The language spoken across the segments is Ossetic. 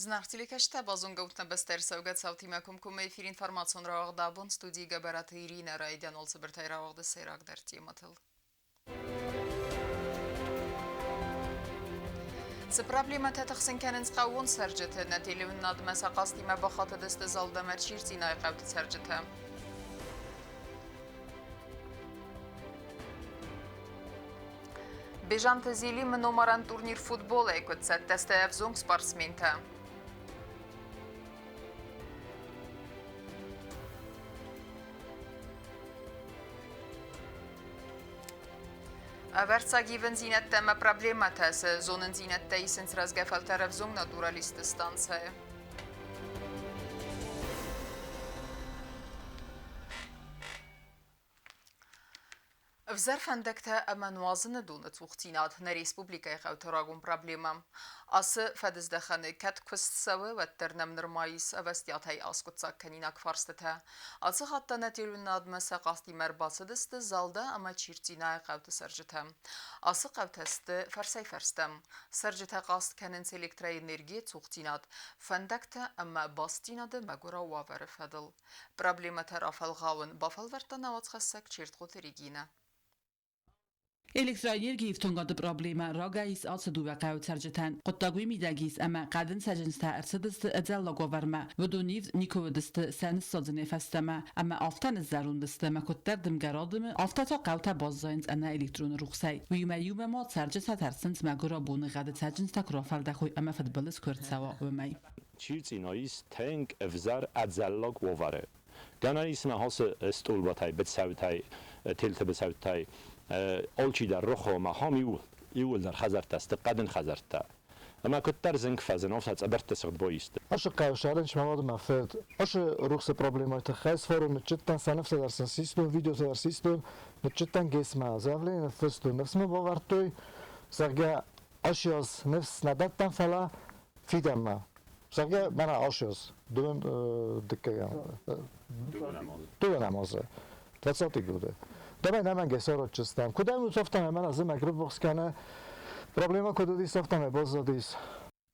Зынаргъ телекӕсджытӕ, базонгӕ ут нӕ бӕстӕ ӕрцӕугӕ цаутимӕ комкоммӕ эфир информацион рауагъд абон студийы Гӕбӕраты Иринӕ райдиан уӕлцыбыртӕй рауагъды сӕйрагдӕр темӕтыл. Цы проблемӕтӕ тыхсын кӕнынц хъӕууон цӕрджыты, нӕ телеуынынадмӕ сӕ хъастимӕ бахатыдысты Залдамӕ Чирцъинайы хъӕуты цӕрджытӕ. Бежанты Зелимы номарӕн турнир футболӕй куыд цӕттӕ сты ӕвзонг спортсментӕ? Ӕвӕрццаг ивындзинӕдтӕ ӕмӕ проблемӕтӕ цы зонындзинӕдтӕ исынц рӕзгӕ фӕлтӕр ӕвзонг натуралистты станцӕйы? Ӕвзӕр фӕндӕгтӕ ӕмӕ нуазыны доны цухдзинад нӕ республикӕйы хъӕуты рагон проблемӕ. Ацы фӕдыздӕхӕны кӕд куыст цӕуы, уӕддӕр нӕм нырма ис ӕвӕстиатӕй аскъуыддзаг кӕнинаг фарстытӕ. Ацы хатт та нӕ телеуынынадмӕ сӕ хъастимӕ ӕрбацыдысты Залда ӕмӕ Чирцъинайы хъӕуты цӕрджытӕ. Ацы хъӕутӕ сты фӕрсӕй-фӕрстӕм. Цӕрджытӕ хъаст кӕнынц электроэнергийы цухдзинад, фӕндӕгтӕ ӕмӕ бастдзинады мӕгуырау уавӕры фӕдыл. Проблемӕтӕ рафӕлгъауын бафӕлвӕрдта науӕдзхӕссӕг Чертхъоты Регинӕ. Электроэнергийы ифтонгады проблемӕ рагӕй ис ацы дыууӕ хъӕуы цӕрджытӕн. Хъуыддаг уый мидӕг ис, ӕмӕ хъӕдын цӕджындзтӕ ӕрцыдысты ӕдзӕллаг уавӕрмӕ, уыдон ивд никуы уыдысты сӕ ныссадзынӕй фӕстӕмӕ, ӕмӕ афтӕ ныззӕронд сты, ӕмӕ куыддӕр дымгӕ радымы, афтӕ та хъӕутӕ баззайынц ӕнӕ электроны рухсӕй. Уыимӕ иумӕ ма цӕрджытӕ тӕрсынц мӕгуырӕбоныгъӕды цӕджындзтӕ куы рафӕлдӕхой ӕмӕ фыдбылыз куы ӕрцӕуа, уымӕй. Чирцъиноис тынг ӕвзӕр ӕдзӕллаг уавӕры. Гӕнӕн ис ӕмӕ ацы стъолбатӕй, быцӕутӕй, телты быцӕуттӕй алчидӕр рохо ӕмӕ ахӕм иууылдӕр хӕдзӕрттӕ сты, хъӕдын хӕдзӕрттӕ. Ӕмӕ куыддӕр зынг фӕзын, афтӕ цъыбыртты сыгъд боисты. Ашы хъӕусӕрын смӕмадмӕ фед. Ашы рухсы проблемӕйы тыххӕй сфорум ныччыдтӕн, сӕ нывтӕ дӕр сын систон, видеотӕ дӕр систон, ныччыдтӕн ГЭС-мӕ, заявление ныффыстон, ныфс мын бавӕрдтой, зӕгъгӕ, Ашиоз ныфс нӕ дӕттӕм, фӕлӕ фидӕнмӕ. Зӕгъгӕ, мӕнӕ Ашиоз, дыууын дыккӕгӕм, дыууын азы, двадцатый годы. Давай нӕмӕнгӕй сӕрӕдчыстӕм. Куыд ӕм уыд, мӕнӕ зымӕг рыввахс кӕны, проблема куыд уыдис, афтӕмӕй баззадис.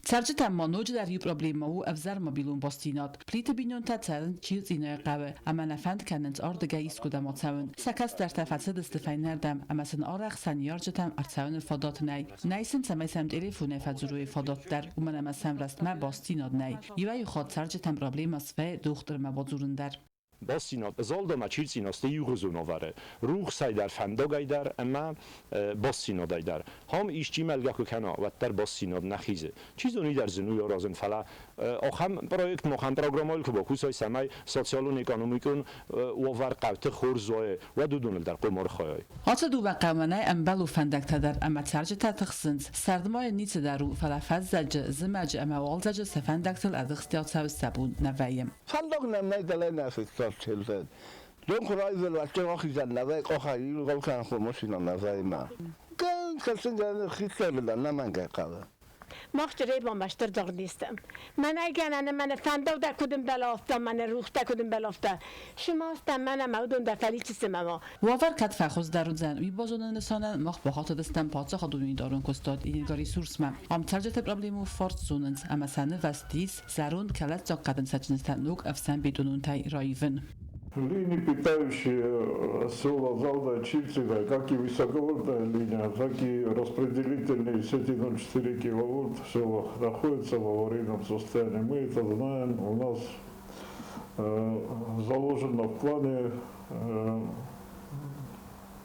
Цӕрджытӕм ма ноджыдӕр иу проблемӕ у ӕвзӕр мобилон бастдзинад. Плиты бинонтӕ цӕрынц Чилцъинайы хъӕуы ӕмӕ нӕ фӕнд кӕнынц ардыгӕй искуыдӕм ацӕуын. Сӕ кӕстӕртӕ фӕцыдысты фӕйнӕрдӕм ӕмӕ сын арӕх сӕ ныййарджытӕм ӕрцӕуыны фадат нӕй. Нӕй сын, цӕмӕй сӕм телефонӕй фӕдзурой фадат дӕр, уымӕн ӕмӕ сӕм рӕстмӕ бастдзинад нӕй. Иуӕй-иу хатт цӕрджытӕм проблемӕ свӕййы дохтырмӕ бадзурын дӕр. Бастдзинад Золдомӕ чирцъиносты иугъуызон ӕвӕры рухсӕй дӕр, фӕндагӕй дӕр ӕмӕ бастдзинадӕй дӕр. Ам исчи мӕлгӕ куы кӕна, уӕддӕр бастдзинад нӕ хизы. Чи зоны, дӕр зын у аразын, фӕлӕ ахӕм проект, ахӕм программӕйыл куы бакусай, цӕмӕй социалон-экономикон уавӕр хъӕуты хорз уа, уӕд уыдоныл дӕр хъуамӕ архайай. Ацы дыууӕ хъӕумӕ нӕй ӕмбӕлон фӕндӕгтӕ дӕр ӕмӕ цӕрджытӕ тыхсынц. Сӕрдмӕ йын ницы дӕр у, фӕлӕ фӕззӕджы, зымӕджы ӕмӕ уалдзӕджы сӕ фӕндӕгтыл ӕдыхстӕй цӕуы сӕ бон нӕ вӕййы. Фӕндаг нӕм нӕй дӕлӕ нӕ фыццаг телдзӕн. Дон куы райдзӕн, уӕддӕр ахизӕн нӕ къохӕй иу кӕн машинӕ нӕ займӕ. Гӕн кӕсын гӕн хицӕн нӕмӕнгӕй хъӕуы. Мах чъребамӕ стыр дӕгъдистӕм. Мӕнӕй гӕнӕн мӕнӕ фӕндӕгтӕ куыд ӕмбӕлафта, мӕнӕ рухтӕ куыд ӕмбӕлафта. Сымастӕ мӕнӕ мӕ уыдон дӕр фӕличысты мӕ. Уавӕр кӕд фӕхуыздӕр уыдзӕн, уый базоныны нысанӕн мах бахатыдыстӕм паддзахадон унитарон куыстуат Энергоресурс-мӕ. Ам цӕрджыты проблемӕ у фарст зонынц ӕмӕ сӕ нывӕзт ис зӕронд кӕлӕддзаг хъӕдын цӕджындзтӕ ног ӕфсӕнбетононтӕй раивын. Линии, питающие села Залда, Чирцина, как и высоковольтная линия, так и распределительные сети 0,4 киловольт в селах находятся в аварийном состоянии. Мы это знаем, у нас заложено в плане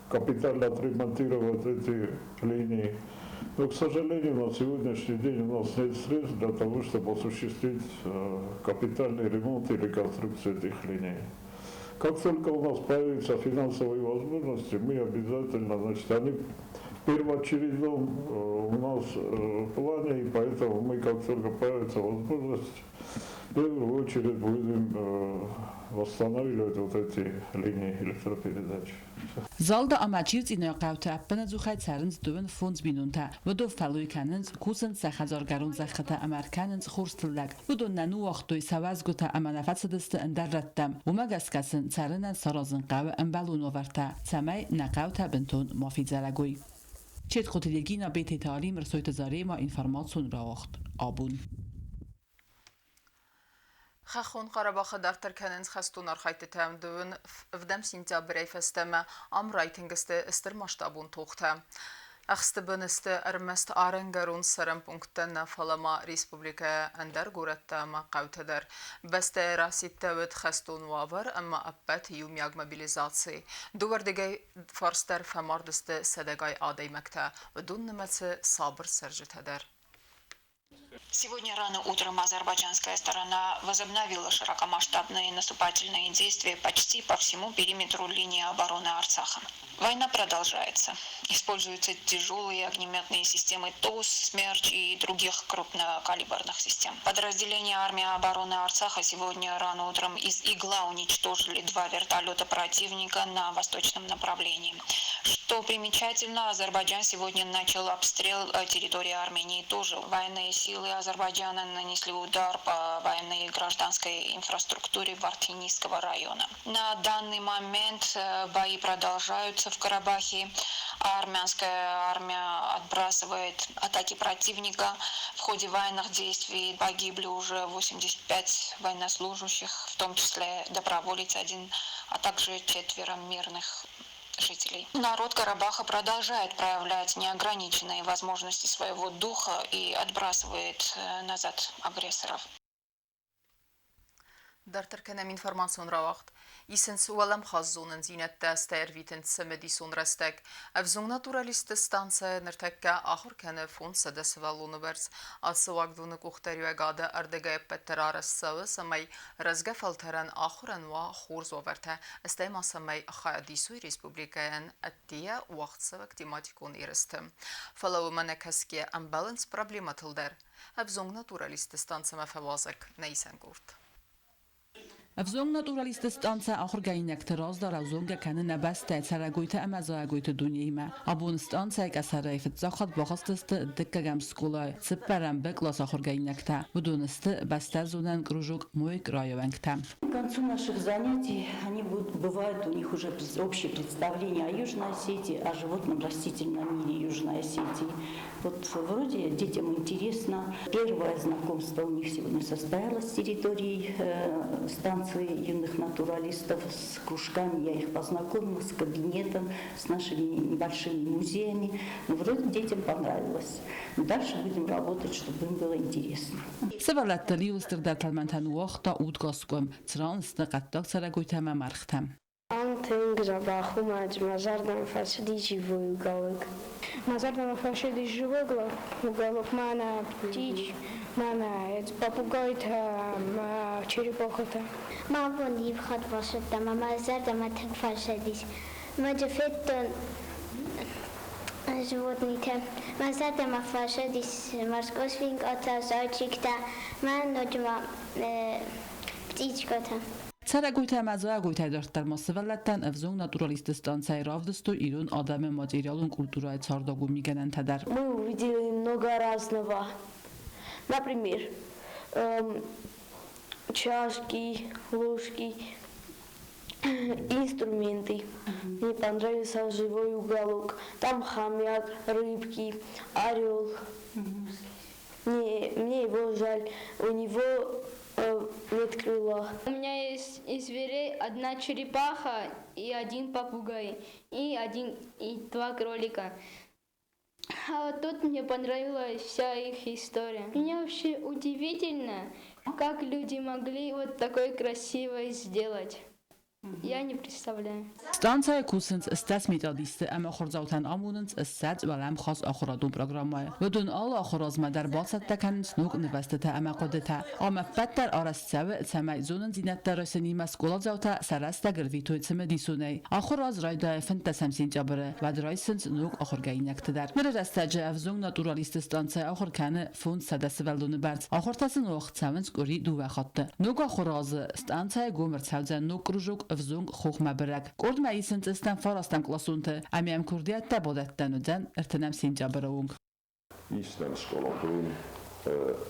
капитально отремонтировать эти линии. Но, к сожалению, на сегодняшний день у нас нет средств для того, чтобы осуществить капитальный ремонт и реконструкцию этих линий. Как только у нас появятся финансовые возможности, мы обязательно, значит, они в первоочередном у нас плане, и поэтому мы, как только появится возможность, в первую очередь будем восстанавливать вот эти линии электропередач. Залда ӕмӕ Чирцъинайы хъӕуты ӕппынӕдзухӕй цӕрынц дыууын фондз бинонтӕ. Уыдон фӕллой кӕнынц, кусынц сӕ хӕдзаргӕрон зӕххытӕ ӕмӕ ӕркӕнынц хорз тыллӕг. Уыдон нӕ ныууагътой сӕ уӕзгуытӕ ӕмӕ нӕ фӕцыдысты ӕндӕр рӕттӕм. Уымӕ гӕсгӕ сын цӕрынӕн саразын хъӕуы ӕмбӕлон уавӕртӕ, цӕмӕй нӕ хъӕутӕ бынтон ма фидзӕлӕг уой. Четхъоты Регина, Бететы Алим, Рсойты Зарема, информацион рауагъд абон. Хӕххон Хъарабахы дарддӕр кӕнынц хӕстон архайдтытӕ. Дыууын ӕвдӕм сентябрӕй фӕстӕмӕ ам райтынг сты стыр масштабон тохтӕ. Ӕхсты бын сты ӕрмӕст арӕнгӕрон цӕрӕн пункттӕ нӕ, фӕлӕ ма республикӕйы ӕндӕр горӕттӕ ӕмӕ хъӕутӕ дӕр. Бӕстӕйы расидтӕуыд хӕстон уавӕр ӕмӕ ӕппӕт иумиаг мобилизаци. Дыууӕрдыгӕй фарс дӕр фӕмард сты сӕдӕгай адӕймӕгтӕ, уыдон нымӕцы сабыр цӕрджытӕ дӕр. Сегодня рано утром азербайджанская сторона возобновила широкомасштабные наступательные действия почти по всему периметру линии обороны Арцаха. Война продолжается. Используются тяжелые огнеметные системы ТОС, «Смерч» и других крупнокалиберных систем. Подразделения армии обороны Арцаха сегодня рано утром из «Игла» уничтожили два вертолета противника на восточном направлении. Что примечательно, Азербайджан сегодня начал обстрел территории Армении тоже. Военные силы Азербайджана нанесли удар по военной и гражданской инфраструктуре Вартенийского района. На данный момент бои продолжаются в Карабахе. Армянская армия отбрасывает атаки противника. В ходе военных действий погибли уже 85 военнослужащих, в том числе доброволец один, а также четверо мирных жителей. Народ Карабаха продолжает проявлять неограниченные возможности своего духа и отбрасывает назад агрессоров. Дарддӕр кӕнӕм информацион рауагъд. Исынц уӕлӕмхас зонындзинӕдтӕ, стӕй ӕрвитынц цымыдисон рӕстӕг. Ӕвзонг натуралистты станцӕ ныртӕккӕ ахуыр кӕны 500 сывӕллоны бӕрц. Ацы уагдоны къухдариуӕгады ӕрдӕгӕй ӕппӕт дӕр арӕзт цӕуы, цӕмӕй рӕзгӕ фӕлтӕрӕн ахуырӕн уа хорз уавӕртӕ, стӕй ма цӕмӕй хайад исой республикӕйӕн ӕддейӕ уагъдцӕуӕг тематикон ерысты. Фӕлӕ уымӕ нӕ кӕсгӕ ӕмбӕлынц проблемӕтыл дӕр. Ӕвзонг натуралистты станцӕмӕ фӕуазӕг нӕ исӕн къорд. Ӕвзонг натуралистты станцӕ ахуыргӕнинӕгты раздӕр зонгӕ кӕны нӕ бӕстӕйы цӕрӕгойтӕ ӕмӕ зайӕгойты дунеимӕ. Абон станцӕйы къӕсӕрӕй фыццаг хатт бахызтысты дыккӕгӕм скъолайы цыппӕрӕм Б къласы ахуыргӕнинӕгтӕ. Уыдон сты бӕстӕзонӕн кружок «Мой край» уӕнгтӕ. К концу наших занятий они будут, бывает у них уже общее представление о Южной Осетии, о животном растительном мире Южной Осетии. Вот вроде детям интересно. Первое знакомство у них сегодня состоялось с территорией станции юных натуралистов, с кружками. Я их познакомила, с кабинетом, с нашими небольшими музеями. Ну, вроде детям понравилось. Но дальше будем работать, чтобы им было интересно. Сывӕллӕтты иу стырдӕр тӕлмӕнтӕ ныууагъта удгасгом, цыран сты хъӕддаг цӕрӕгойтӕ ӕмӕ мӕргътӕ. Ам тынг дзӕбӕх у, мӕ зӕрдӕмӕ фӕцыди живой уголок. Мӕ зӕрдӕмӕ фӕцыди живой уголок, мӕнӕ птич, мӕнӕ попугайтӕ, мӕ черепахатӕ. Мӕ абон иу хатт бацыдтӕн ӕмӕ мӕ зӕрдӕмӕ тынг фӕцыдис. Ноджы федтон животныйтӕ. Мӕ зӕрдӕмӕ фӕцыдис морской свинкатӕ, зайчиктӕ, мӕ ноджы ма птичкатӕ. Цӕрӕгойтӕ ӕмӕ зайӕгойтӕй дарддӕр ма сывӕллӕттӕн ӕвзонг натуралистты станцӕйы равдыстой ирон адӕмы материалон культурӕйы цардагур мигӕнӕнтӕ дӕр. Мы увидели много разного. Например, чашки, ложки, инструменты. Мне понравился живой уголок. Там хомяк, рыбки, орел. Мне его жаль. У него нет крыла. У меня есть из зверей одна черепаха и один попугай, и один и два кролика. А вот тут мне понравилась вся их история. Мне вообще удивительно, как люди могли вот такое красивое сделать. Я не представляю. Станцӕйы кусынц 20 методисты ӕмӕ ахуырдзаутӕн амонынц 20 уӕлӕмхас ахуырадон программӕйы. Уыдон алы ахуыры азмӕ дӕр бацӕттӕ кӕнынц ног нывӕзтытӕ ӕмӕ хъуыдытӕ. Ам ӕппӕт дӕр арӕзт цӕуы, цӕмӕй зонындзинӕдтӕ райсынимӕ скъоладзаутӕ сӕ рӕстӕг ӕрвитой цымыдисонӕй. Ахуыр аз райдайы 15 сентябры, уӕд райсынц ног ахуыргӕнинӕгты дӕр. Ныры рӕстӕджы ӕвзонг натуралистты станцӕйы ахуыр кӕны 500 сывӕллоны бӕрц. Ахуыртӕ сын уагъд цӕуынц къуыри дыууӕ хатты. Ног ахуыры азы станцӕйы гом ӕрцӕудзӕн ног кружок ӕвзонг хохмӕ бырӕг. Къордмӕ исынц стӕм фарастӕм къласонты, ӕмӕ йӕм курдиӕттӕ бадӕттӕн уыдзӕн 30 сентябры онг. Истам скъоладон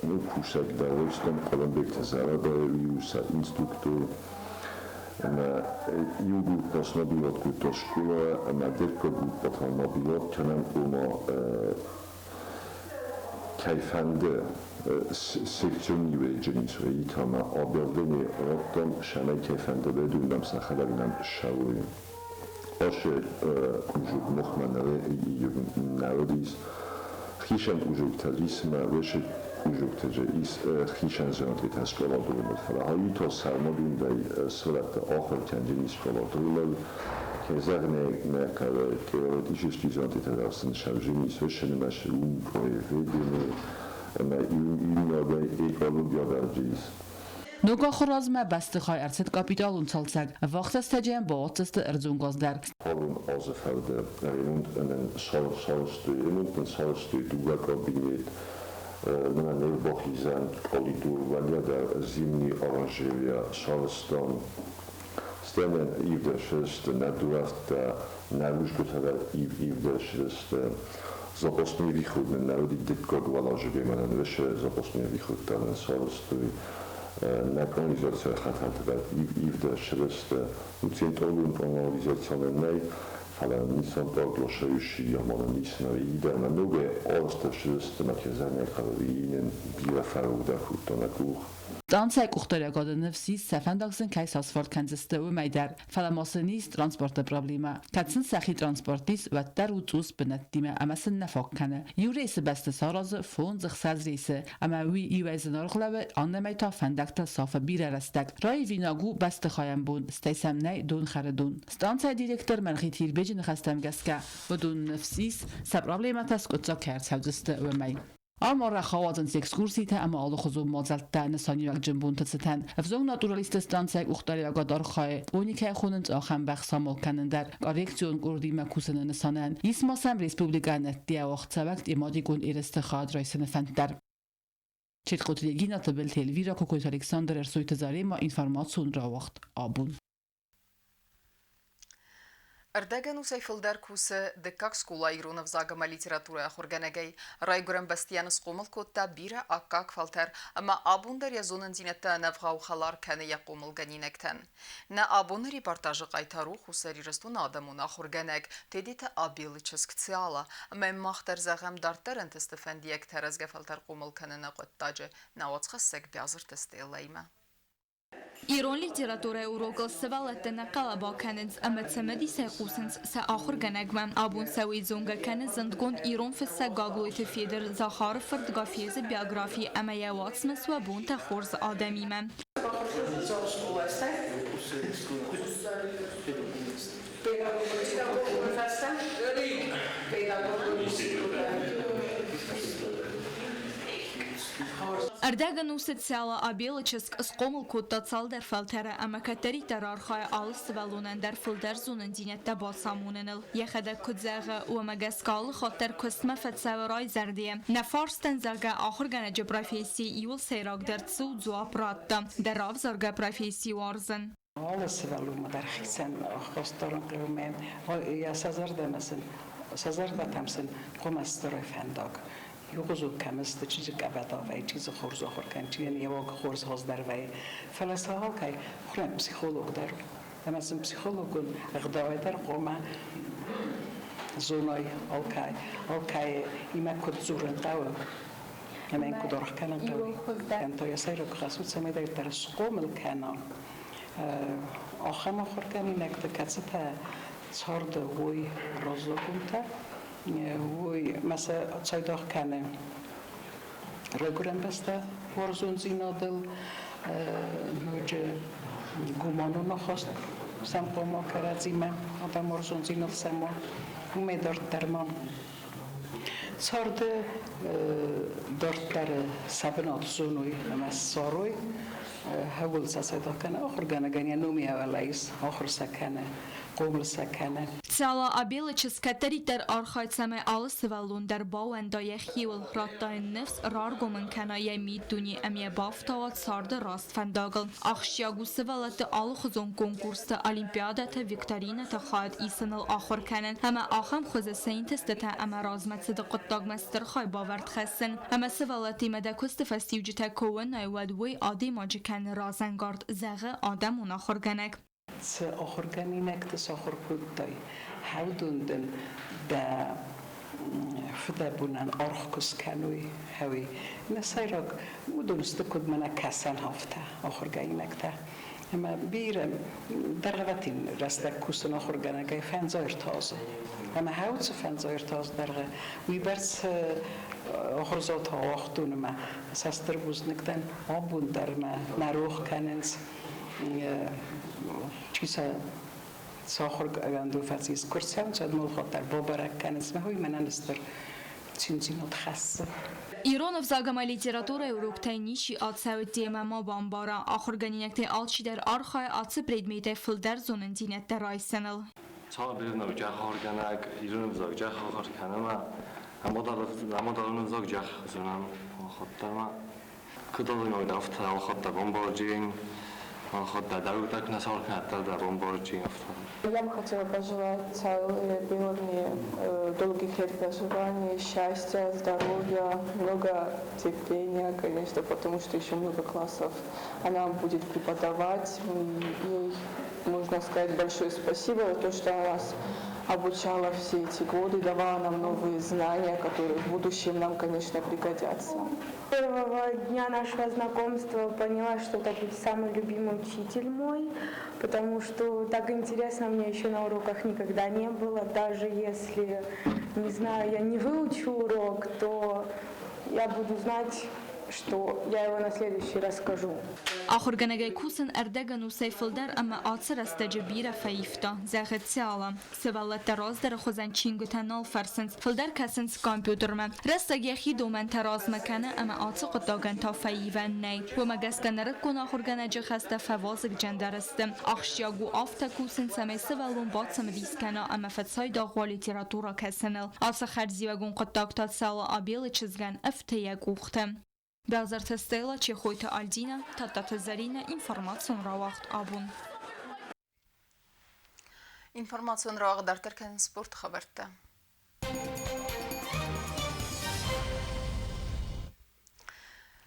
ног кусӕг дӕр истам Хъуылымбегты Зӕрӕдайы иу сӕ инструктор ӕмӕ иу группа снабилат кодта скъола ӕмӕ дыккаг группа та набилат кӕнӕм, ома. Кӕй фӕнды секциониве итама объявление раттам, шамай кӕй фӕнды ведунам сӕхӕдӕг нӕм ссӕуой. Аше кужук мохманаве народис хишан кужук тажисма веше кужук таже ис хишан зонтета школа дурмал фала ha ито сармодундай сулатта ахор кенджини школа дурмал кезагне некаве теоретически зонтета дарсен шавжини свешенемаш ум проведене ма имнада экология дарджис. Ног ахуыр азмӕ бӕстыхай ӕрцыд капиталон цалцӕг. Ӕввахс рӕстӕджы бауадздзысты ӕрдзон газ дӕр. Халон азы фӕлдӕ ремонт сарӕзтой дыууӕ кабинет, нӕ бахизӕн къӕлидор, уӕлӕдӕр зимний оранжерея сарӕзтам. Стӕнӕн ивд ӕрцыдысты нӕ дуӕрттӕ, нӕ рудзгуытӕ дӕр ивд ӕрцыдысты. Запасной выход нын нӕ уыди дыккаг уӕлазыгӕй мӕнӕн весе запасной выходтӕ нын сарӕзтой. Нӕ канализацийы хӕтӕлтӕ дӕр ивд ӕрцыдысты. Централон канализаци нын нӕй, фӕлӕ нисан парклашаюси яманын исна идӕр, мӕ ногӕй арӕзт ӕрцыдысты мӕ кезӕнӕй бирӕ фӕрогдӕр кодта нӕ къух. Станцӕйы къухдариуӕгады ныфс ис, сӕ фӕндаг сын кӕй сасфальт кӕндзысты, уымӕй дӕр. Фӕлӕ ма сын ис транспорты проблемӕ. Кӕд сын сӕхи транспорт ис, уӕддӕр у цъус бынӕттимӕ ӕмӕ сын нӕ фаг кӕны. Иу рейсы бӕсты саразы 5-6 рейсы, ӕмӕ уый иуӕй зынаргъ лӕууы, аннӕмӕй та фӕндӕгтыл сафы бирӕ рӕстӕг. Раивинаг у бӕстыхайӕн бон, стӕй сӕм нӕй донхӕры дон. Станцӕйы директор Мӕргъиты Ирбеджы ныхӕстӕм гӕсгӕ, уыдон ныфс ис, сӕ проблемӕтӕ скъуыддзаг кӕй ӕрцӕудзысты, уымӕй. Ам арӕх ауадзынц экскурситӕ ӕмӕ алыхуызон мадзӕлттӕ нысаниуӕгджын бонты цытӕн. Ӕвзонг натуралистты станцӕйы къухдариуӕгад архайы, пони кӕй хонынц, ахӕм бӕх самал кӕнын дӕр коррекцион къордимӕ кусыны нысанӕн. Ис ма сӕм республикӕйӕн ӕдде уагъдцӕуӕг тематикон ерысты хайад райсыны фӕнд дӕр. Четкъоты Регина, Тыбылты Эльвира, Кокойты Александр, Ӕрсойты Зарема, информацион рауагъд абон. Ӕрдӕгӕнусӕй фылдӕр кусы дыккаг скъола ирон ӕвзаг ӕмӕ литературӕйы ахуыргӕнӕгӕй. Райгуырӕн бӕстӕйӕн схъомыл кодта бирӕ аккаг фӕлтӕр ӕмӕ абон дӕр йӕ зонындзинӕдтӕ ӕнӕвгъау хӕлар кӕны йӕ хъомылгӕнинӕгтӕн. Нӕ абоны репортажы хъайтар у Хуссар Ирыстоны адӕмон ахуыргӕнӕг Тедеты Абелы чызг Циала ӕмӕ мах дӕр зӕгъӕм дарддӕр ӕнтысты фӕндиӕгтӕ рӕзгӕ фӕлтӕр хъомыл кӕныны хъуыддаджы нӕ уацхӕссӕг Биазырты Стеллӕимӕ. Ирон литературӕйы урокыл сывӕллӕттӕ нӕ хъӕлӕба кӕнынц ӕмӕ цымыдисӕй хъусынц сӕ ахуыргӕнӕгмӕ. Абон сӕ уый зонгӕ кӕны зындгонд ирон фыссӕг Гаглойты Федыр Захары фырт Гафезы биографи ӕмӕ йӕ уацмыс Уӕ бонтӕ хорз адӕмимӕ. Ӕрдӕгӕнусы Циала Абелы чызг схъомыл кодта цалдӕр фӕлтӕры ӕмӕ кӕддӕриддӕр архайы алы сывӕллонӕн дӕр фылдӕр зонындзинӕдтӕ бацамоныныл. Йӕхӕдӕг куыд зӕгъы, уымӕ гӕсгӕ алы хатт дӕр куыстмӕ фӕцӕуы райзӕрдийӕ. Нӕ фарстӕн, зӕгъгӕ, ахуыргӕнӕджы профессийы иуыл сӕйрагдӕр цы у, дзуапп радта: дӕ равзаргӕ професси уарзын. Алы сывӕллонмӕ дӕр хицӕн хъусдарын хъӕуы йӕ сӕ зӕрдӕмӕ сын сӕ зӕрдӕтӕм сын хъуамӕ сдарой фӕндаг. Иугъуызон кӕм сты, чи дзы къӕбӕда вӕййы, чи дзы хорз ахуыр кӕны, чи йын йӕ уаг хорз хуыздӕр вӕййы. Фӕлӕ сӕ алкӕй хуынӕг психолог дӕр у. Ӕмӕ сын психологон ӕгъдауӕй дӕр хъуамӕ зоной алкӕй, алкӕимӕ куыд дзурын хъӕуы ӕмӕ йын куыд аргъ кӕнын хъӕуы. Та йӕ сӕйраг хӕс у, цӕмӕйдӕриддӕр схъомыл кӕна ахӕм ахуыргӕнинӕгты, кӕцытӕ царды уой раззагонтӕ, уой ма сӕ цайдагъ кӕны райгуырӕн бӕстӕ уарзондзинадыл, ноджы гуманон ахаст сӕм хъуамӕ кӕрӕдзимӕ, адӕм уарзондзинад сӕм уа. Уымӕй дарддӕр ма царды дарддӕр сӕ бынат зоной ӕмӕ ссарой, хӕуыл сӕ цайдагъ кӕны ахуыргӕнӕгӕн йӕ ном йӕ уӕлӕ ис, ахуыр сӕ кӕны, хъомыл сӕ кӕны. Циала Абелы чызг кӕддӕриддӕр архайд, цӕмӕй алы сывӕллон дӕр баууӕнда йӕхиуыл, радта йын ныфс, раргом ын кӕна йӕ миддуне ӕмӕ йӕ бафтауа царды раст фӕндагыл. Ахсджиаг у сывӕллӕтты алыхуызон конкурсты, олимпиадӕты, викторинӕты хайад исыныл ахуыр кӕнын ӕмӕ ахӕм хуызы сӕ ӕнтыстытӕ ӕмӕ размӕцыды хъуыддагмӕ стыр хайбавӕрд хӕссын. Ӕмӕ сывӕллӕттимӕ дӕ куысты фӕстиуджытӕ куы уынай, уӕд уый адӕймаджы кӕны разӕнгард, зӕгъы адӕмон ахуыргӕнӕг. Цы ахуыргӕнинӕгты сахуыр кодтай, хӕудон дын дӕ Фыдӕбонӕн аргъ куы скӕной, ӕви нӕ сӕйраг уыдон сты, куыд мӕнӕ кӕсӕн афтӕ ахуыргӕнинӕгтӕ. Ӕмӕ бирӕ дӕргъвӕтин рӕстӕг кусын ахуыргӕнӕгӕй фӕндзайрты азы. Ӕмӕ хӕуцы фӕндзайрты аз дӕргъы уыйбӕрц ахуырдзаутӕ ауагътон ӕмӕ сӕ стыр бузныг дӕн. Абон дӕр мӕ нӕ рох кӕнынц, чи сӕ цы ахуыргӕндон фӕцис, куы рцӕуынц, уӕд мыл хуыддӕр бабӕрӕг кӕнынц. Мӕ уый мӕнӕн стыр циндзинад хӕссы. Ирон ӕвзаг ӕмӕ литературӕйы уроктӕй ничи ацӕуы темӕ ма бамбара. Ахуыргӕнинӕгтӕй алчидӕр архайы ацы предметӕй фылдӕр зонындзинӕдтӕ райсыныл. Цалдӕр джахахуыргӕнӕг ирон ӕвзаг джахахуыр кӕны ӕмӕ мадӕлон ӕвзаг джах зонӕм хуыдтӕмӕ. Куыд адӕймаг афтӕ алхӕдта бомбарджин, алхӕдта дӕугтӕ куы нӕ сахуыр кӕнӕд дӕр бомбарджин афтӕ. Я бы хотела пожелать Циалле Беловне долгих лет проживания, счастья, здоровья, много терпения, конечно, потому что еще много классов она будет преподавать. Ей, можно сказать, большое спасибо за то, что она нас обучала все эти годы, давала нам новые знания, которые в будущем нам, конечно, пригодятся. Первого дня нашего знакомства поняла, что это будет самый любимый учитель мой, потому что так интересно мне еще на уроках никогда не было. Даже если, не знаю, я не выучу урок, то я буду знать, что я его на следующий раз скажу. Ахуыргӕнӕгӕй кусын ӕрдӕгӕнусӕй фылдӕр ӕмӕ ацы рӕстӕджы бирӕ фӕивта, зӕгъы Циала. Сывӕллӕттӕ раздӕры хуызӕн чингуытӕ нал фӕрсынц, фылдӕр кӕсынц компьютермӕ. Рӕстӕг йӕхи домӕнтӕ размӕ кӕны ӕмӕ ацы хъуыддагӕн та фӕивӕн нӕй. Уымӕ гӕсгӕ нырыккон ахуыргӕнӕджы хӕстӕ фӕвазыгджындӕр сты. Ахсджиаг у афтӕ кусын, цӕмӕй сывӕллон бацымыдис кӕна ӕмӕ фӕцайдагъ уа литературӕ кӕсыныл. Ацы хӕрзиуӕгон хъуыддаг та Циала Абелы чызгӕн ӕфты йӕ къухты. Бӕзарты Стелла, Чехойты Альдина, Тадтаты Зӕринӕ, информацион рауагъд абон. Информацион рауагъд дарддӕр кӕнынц спорты хабӕрттӕ.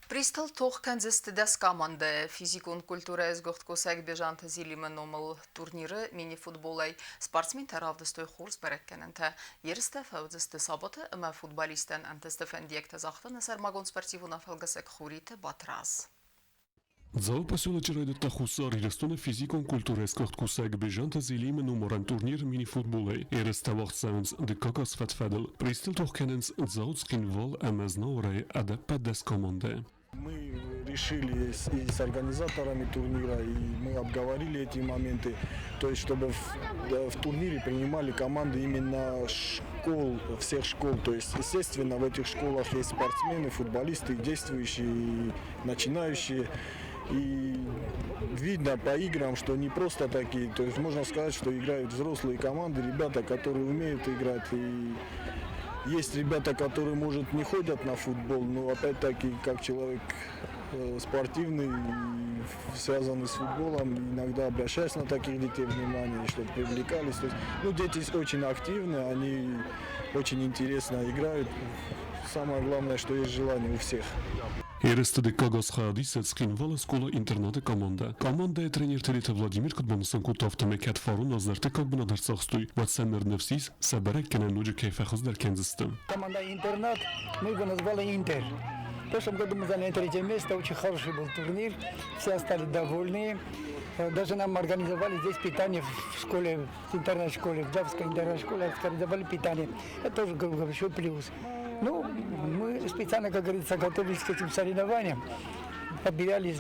Призтыл тох кӕндзысты 10 командӕйы. Физикон культурӕйы сгуыхт кусӕг Бежанты Зелимы номыл турниры мини-футболӕй спортсментӕ равдыстой хорз бӕрӕггӕнӕнтӕ. Ерыстӕ фӕуыдзысты сабаты ӕмӕ футболисттӕн ӕнтысты фӕндиӕгтӕ загъта нӕ сӕрмагонд спортивон афӕлгӕсӕг Хуриты Батраз. Дзауы поселочы райдыдта Хуссар Ирыстоны физикон культурӕйы сгуыхт кусӕг Бежанты Зелимы номарӕн турнир мини-футболӕй. Ерыстӕ уагъд цӕуынц дыккаг аз фӕд-фӕдыл. Призтыл тох кӕнынц Дзау, Цхинвал ӕмӕ Знауырӕй ӕдӕппӕт 10 командӕ. Мы решили и с организаторами турнира, и мы обговорили эти моменты, то есть чтобы в турнире принимали команды именно школ, всех школ. То есть, естественно, в этих школах есть спортсмены, футболисты, действующие, и начинающие. И видно по играм, что не просто такие, то есть можно сказать, что играют взрослые команды, ребята, которые умеют играть. И есть ребята, которые, может, не ходят на футбол, но опять-таки, как человек спортивный и связанный с футболом, иногда обращаюсь на таких детей внимание, чтобы привлекались. То есть, ну, дети очень активны, они очень интересно играют. Самое главное, что есть желание у всех. Ерысты дыккаг аз хайад исы Цхинвалы скъола-интернаты командӕ. Командӕйы тренер Тедеты Владимир куыд банысан кодта, афтӕмӕй кӕд фарон аз ӕртыккаг бынат ӕрцахстой, уӕд сӕ ныр ныфс ис, сӕ бӕрӕггӕнӕн ноджы кӕй фӕхуыздӕр кӕндзысты. Команда «Интернат», мы его назвали «Интер». В прошлом году мы заняли третье место, очень хороший был турнир, все остались довольные. Даже нам организовали здесь питание в школе, в интернат-школе, в Джавской интернат-школе организовали питание. Это тоже большой плюс. Ну, мы специально, как говорится, готовились к этим соревнованиям. Подбирали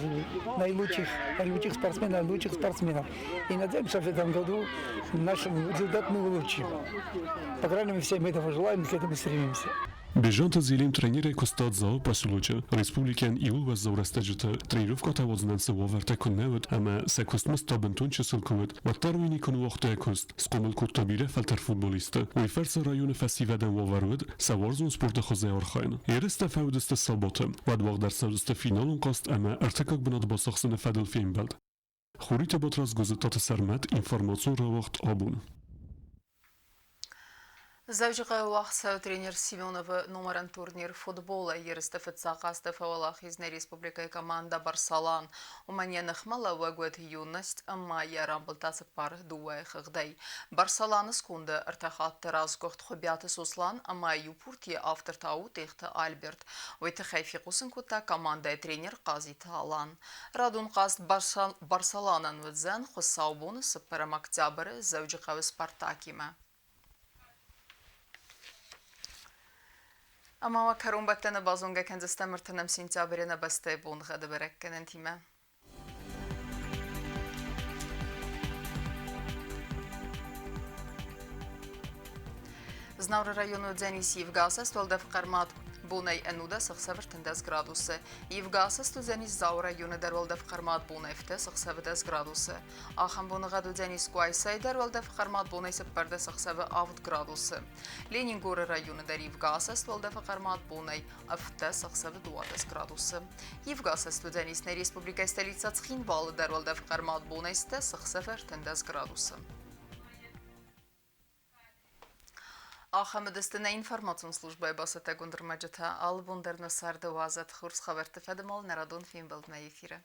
наилучших спортсменов, лучших спортсменов. И надеемся, в этом году наш результат мы улучшим. По крайней мере, всем этого желаем, к этому стремимся. Бежанты Зелим тренерӕй куыста Дзауы поселочы, республикӕйӕн иууыл уӕззау рӕстӕджыты тренировкӕтӕ уадзынӕн цы уавӕртӕ куы нӕ уыд ӕмӕ сӕ куыстмӕ та бынтон чысыл куы уыд, уӕддӕр уый никуы ныууагъта йӕ куыст, схъомыл кодта бирӕ фӕлтӕр футболистты. Уый фӕрцы районы фӕсивӕдӕн уавӕр уыд сӕ уарзон спорты хуызӕй архайын. Ерыстӕ фӕуыдысты сабаты, уӕд уагъд ӕрцӕудзысты финалон хъазт ӕмӕ ӕртыккаг бынат бацахсыны фӕдыл фембӕлд. Хуриты Батрадз Гуызыттаты Сӕрмӕт информацион рауагъд абон. Дзӕуджыхъӕуы уагъд цӕуы тренер Семеновы номарӕн турнир футболӕй ерысты фыццаг хъазты фӕуӕлахиз нӕ республикӕйы командӕ «Барсалан». Уымӕн йӕ ныхмӕлӕууӕг уыд «Юность» ӕмӕ йӕ рамбылдта 4-2-йы хыгъдӕй. «Барсалан»-ы сконды ӕртӕ хатты расгуыхт Хуыбиаты Сослан ӕмӕ иу пуртийы автор та у Тъехты Альберт. Уый тыххӕй фехъусын кодта командӕйы тренер Хъазиты Алан. Радон хъазт «Барсалан»-ӕн уыдзӕн хуыцаубоны цыппӕрӕм октябры Дзӕуджыхъӕуы «Спартак»-имӕ. Ӕмӕ уӕ кӕронбӕттӕны базонгӕ кӕндзыстӕм ӕртынӕм сентябры нӕ бӕстӕйы боныгъӕды бӕрӕггӕнӕнтимӕ. Знауыры районы уыдзӕнис ивгӕ уӕлдӕф хъӕрмад. Бонӕй ӕнудӕс ӕхсӕв 13 градусы. Ивгӕ уыдзӕнис Дзауы районы дӕр уӕлдӕф хъӕрмад бонӕй ӕхсӕвы 10 градусы. Ахӕм боныгъӕд уыдзӕнис Къуайсайы дӕр уӕлдӕф хъӕрмад бонӕй 14 ӕхсӕвы 7 градусы. Ленингоры районы дӕр ивгӕ уӕлдӕфы хъӕрмад бонӕй 7 ӕхсӕвы 12 градусы. Ивгӕ уыдзӕнис нӕ республикӕйы столицӕ Цхинвалы дӕр уӕлдӕф хъӕрмад бонӕй 6 ӕхсӕвы 13 градусы. Ахӕм уыдысты нӕ информацион службӕйы бацӕттӕгонд ӕрмӕджытӕ. Алы бон дӕр нӕ царды уадзӕд хорз хабӕртты фӕдыл нӕ радон фембӕлдмӕ эфиры.